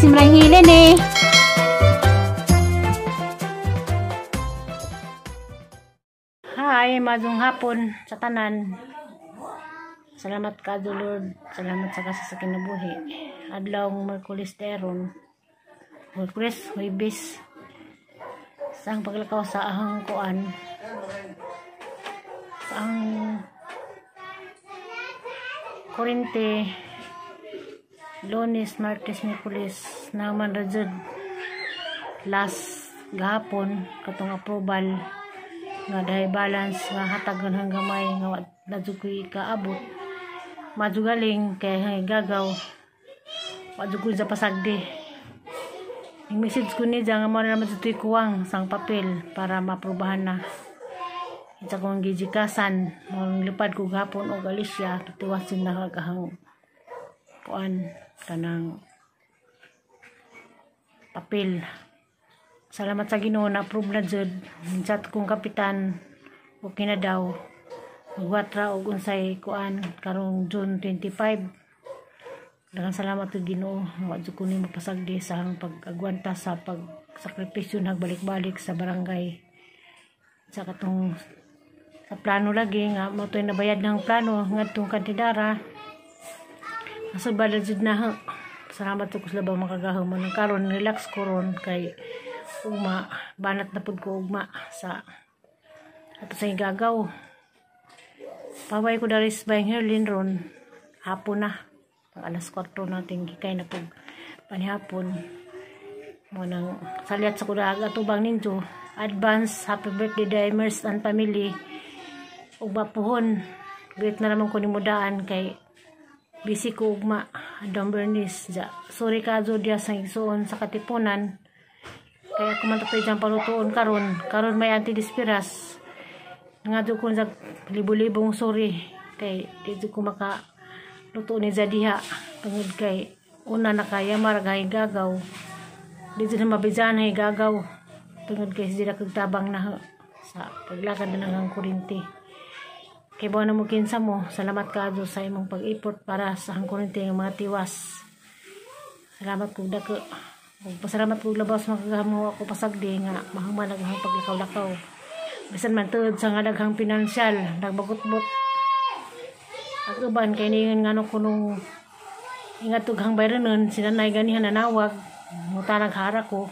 Simrang hilin eh. Hi, madung hapon sa tanan. Salamat ka, Lord. Salamat sa kasi sa kinabuhi. Adlaw Merkulis teron. Merkulis, Huwebes. Sa ang paglakaw sa ahang kuan. Sa ang kurente. Lunes, Martes, Miyerkules. Naman rajud. Last gahapon katong approval nga dahil balance nga hatagan hanggang gamay nga wa na jud ko'y kaabot majugaling kay hanggang gagaw wa jud ko sa pasagdi. Yung message ko niya nga mo na naman dito'y kuwang sang papel para maaprubahan na. Isa kong gijikasan mo lipad ko gahapon og Alicia tutiwasin na kagahang kuan kanang papel. Salamat sa Ginoo na approve na jud. Chat kong kapitan okay na daw. Magwatra og unsay kuan karong June 25. Daghang salamat sa Ginoo. Wa jud ko ni mapasagdi sa ang pag-agwanta sa pagsakripisyo nagbalik-balik sa barangay. Sa katong sa plano lagi nga mo to'y nabayad ng plano ngadtong kantidara. Nasud ba jud na. Salamat ko sa labang makagahom mo nang karon relax ko ron kay ugma banat na pud ko ugma sa ato sa gagaw. Paway ko dari sa bayang Herlin ron hapon na pag alas 4 natin gikay na pug panihapon mo nang salyat sa kudag atubang ninyo. Advance happy birthday Dimers and family. Ugma puhon great na naman ko nimudaan kay busy ko ugma Adam Bernice ja. Sorry ka diya sa igsuon sa Katipunan. Kaya kumanta pa dyan palutuon karon. Karon may antidispiras. Nga doon ko sa libo-libong sorry. Kay dito ko maka luto ni Zadiha. Tungod kay una na kaya maragay gagaw. Dito na mabidyan ay gagaw. Tungod kay sila kagtabang na sa paglakad na ng kurinti. Kay buwan na mo kinsa mo. Salamat ka sa imong pag-ipot para sa ang kurinti ng mga tiwas. Salamat kong dako. Pasalamat ko labas makagamo ako pasagdi nga mahuman ang paglakaw-lakaw. Bisan man tuod sa nga daghang pinansyal, nagbagutbot. Ang uban kay ningon ngano kunong ingat og hang bayranon sinanay ganihan nanawag mutanag hara ko.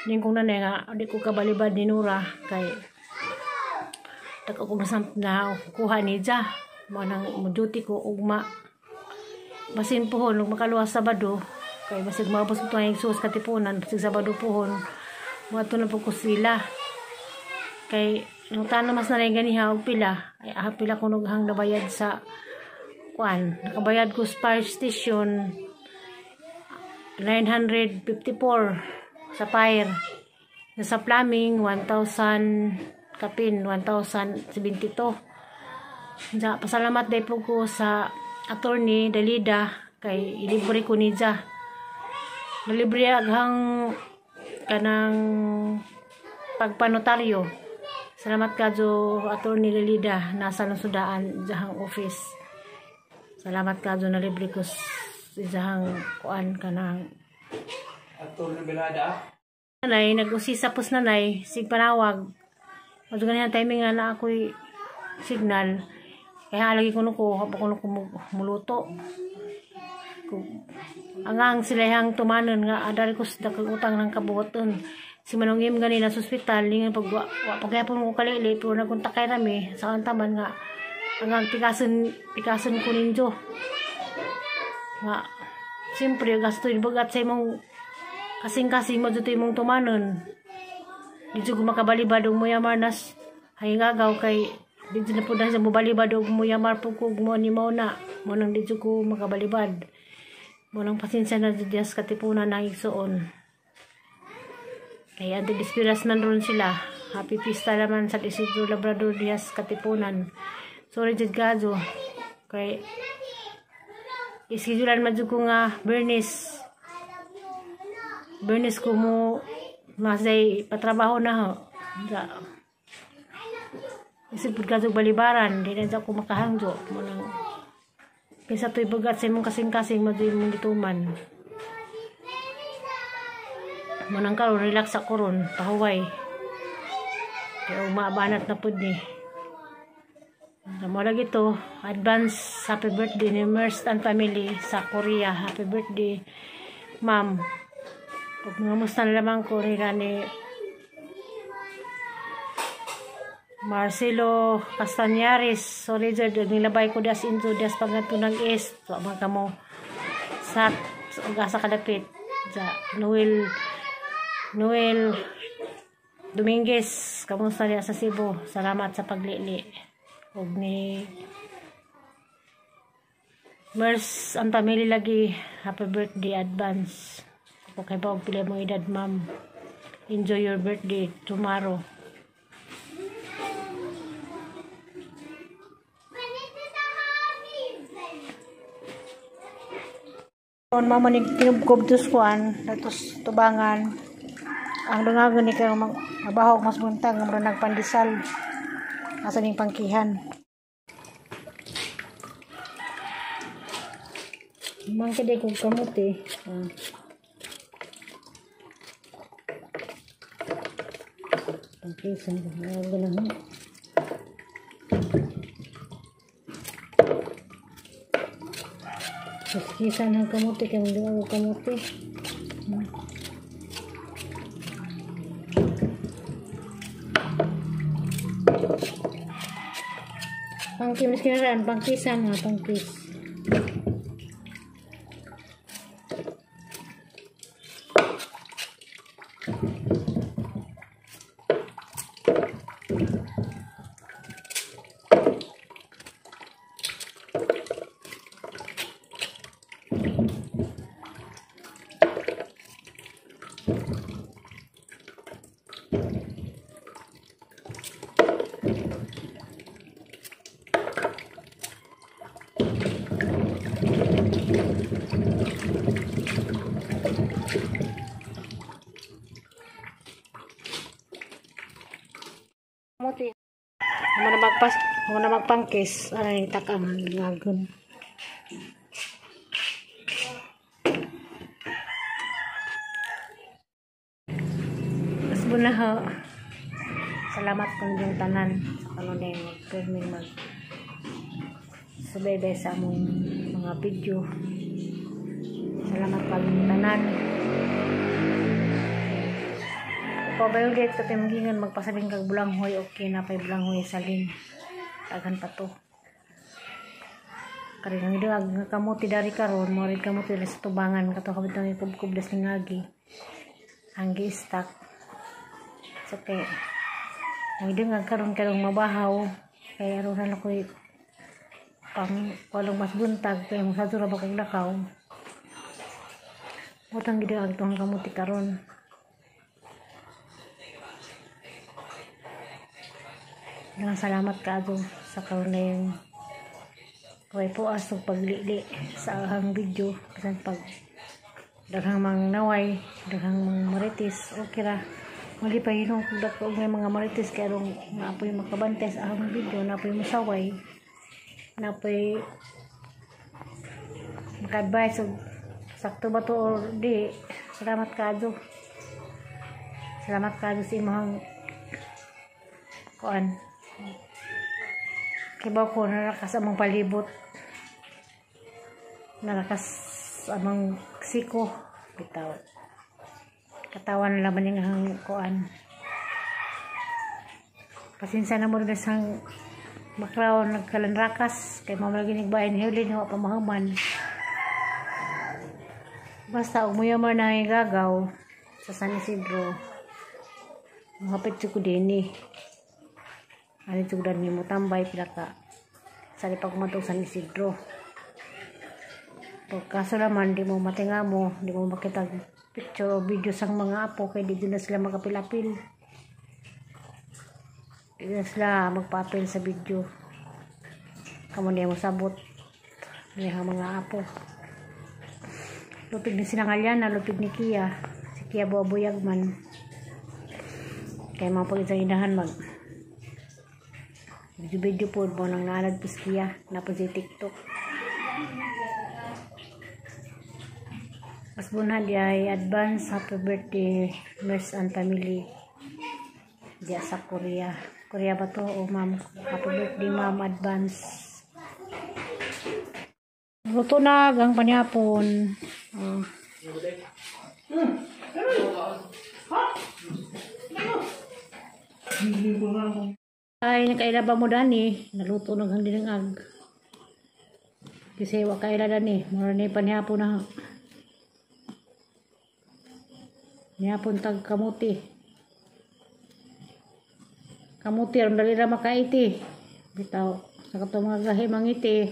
Ning kong nanay nga di ko kabalibad ni Nora kay tak ko nasam na kuha ni ja. Mo nang mo duty ko ugma. Basin pohon ug makaluwas Sabado. Kay basig maubos ito ang sus Katipunan, basig Sabado pohon, moadto na po ko sila. Kay nung tanan mas nanay ganiha og pila, ay ah, pila ko hang nabayad sa kuan. Nakabayad ko sa fire station 954 sa fire. Sa plumbing 1,000 kapin 1,072. Ja, pasalamat day po ko sa attorney Dalida kay ilibre ko niya. Nalibre aghang kanang pagpanotaryo. Salamat kadyo attorney Lilida nasa Lusudaan jahang office. Salamat kadyo nalibre ko jahang kuan kanang attorney Belada. Nanay nag-usisa pos nanay sig panawag. Madto ganihan timing nga na ako'y signal. Kaya lagi kuno ko hapon ko muluto. Angang sila hang tumanon nga adari ko sa dakang utang ng kabuhaton. Si Manong Im ganina sa ospital lingan pag wa pagyapon ko kalili pero nagunta kay rami sa antaman nga angang pikason ko ninyo. Nga siyempre gasto bagat sa imong kasing-kasing mo dito imong tumanon. Dito ko makabalibad og muyamar nas hangagaw kay dito na po dahil sa mubalibad og muyamar po ko mo ni mao na mo nang dito ko makabalibad. Walang pasensya na diyas Katipunan na igsuon. Kaya antidispiras man ron sila. Happy Pista naman sa Isidro Labrador Diaz Katipunan. Sorry jud kadyo. Kay iskedulan man jud ko nga Bernice. Bernice ko mo masay patrabaho na ho. Isip pud kadyo balibaran, di na ko makahangjo mo nang kinsa to'y bagat sa imong kasing-kasing madto imong gituman. Manang karon relax ako ron, pahuway. Kaya umaabanat na pud ni. Mo lagi to, advance happy birthday ni Merce and family sa Korea. Happy birthday, ma'am. Ug ngamusta na lamang ko nila ni Marcelo Castañares. Sorry jud, nilabay ko das into das pagkatunang east. Wa man kamo sa ug asa kalapit sa Noel Dominguez, kamusta niya sa Cebu? Salamat sa paglili. Ug ni Merce ang family lagi, happy birthday advance. Okay ba og pila mo edad, ma'am? Enjoy your birthday tomorrow. On mama ni tinubkob tuskuan, datos tubangan. Ang dungagon ni kay mabahog mas buntag nga mura nagpandisal. Asa ning pangkihan. Mangke day kog kamote. Pangkisan ko ganang. Kisan ang kamote kay mong kamote. Pangkimis kinaraan, pangkisan ha, pangkis. Kamote. Human na magpangkis, ano ni takang gagon. Asbo na ho. Salamat kung yung tanan sa kanunay magpirming mag subaybay sa among mga video. Salamat pag yung tanan. Pabayulit sa timgingan magpasaling kag bulanghoy, okay na pay bulanghoy salin. Daghan pa to. Kari nang idag nga kamote dari karon, mo rin kamote sa tubangan kato kabitang ikubkob das ningagi. Ang gi-stack. So kay ang idag nga karon karong mabahaw kay aron na koy pang walong mas buntag kay mo sadto ra ba kog lakaw. Motang gidag tong kamote karon. Salamat kaayo sa karon way po asog paglili sa ahang video bisan pag daghang mang naway, daghang mang marites, okay ra. Malipay hinong dako og may mga marites kay aron naapoy makabantay sa ahang video, naapoy musaway, naapoy maka-advise og sakto ba to or di. Salamat kaayo. Salamat kaayo sa imong kuan. Kibaw ko narakas among palibot, narakas among siko bitaw. Katawan laman yung ang kuan. Pasensya na mo rin sang makraw nagkalanrakas kay mamalagi nagbahin huli wa pa mahuman. Basta umuyaman na gagaw sa San Isidro. Mahapit ko dinhi. Ani tugdan ni mo tambay pila ka sa pa kumadtong San Isidro. Pagkaso naman di mo matinga mo, di mo makita picture o video sang mga apo kay di na sila makapilapil. Di na sila magpapil sa video. Kamo niya mo sabot niya mga apo. Lupig ni sinangalyana, lupig ni Kia. Si Kia buabuyag man. Kay mga pag-isang inahan mag video-video po mo nang naalad po si Kia na po si TikTok. Asbunha di ay advance happy birthday Miss and family diya sa Korea. Korea ba to? O ma'am, happy birthday ma'am, advance. Luto na ang panihapon. Oh. Ay, nakaila ba mo dani? Naluto na ang dinangag. Kasi wa kaila dani, mura ni panihapon na. Nihapon tag kamuti. Kamuti aron dali ra makaiti. Bitaw sa katong mga gahi mangiti.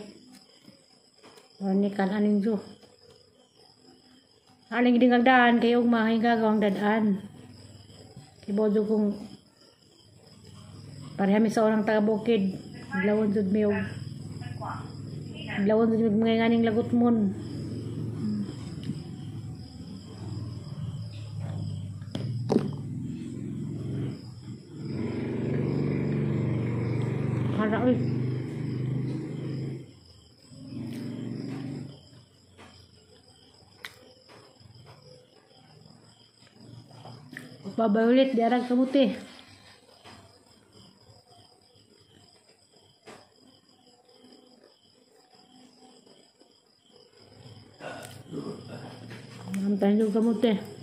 Mura ni kan-an ninyo. Aling dingagdaan kay ugma gagawang dadaan. Kibaw jud kung pareha mi sa unang taga bukid. Lawon jud mi og lawon jud mga nganing lagot mon. Hara oy. Babay ulit, diarag kamuti. Antayin yung kamuti.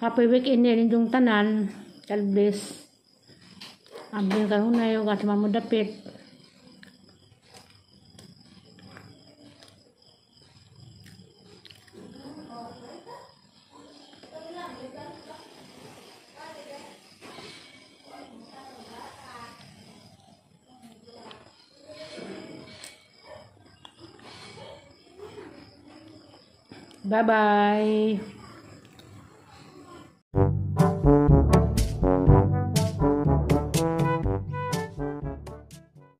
Happy weekend din yung tanan. God bless. Abin kanunay yung at mamudapit. Bye-bye.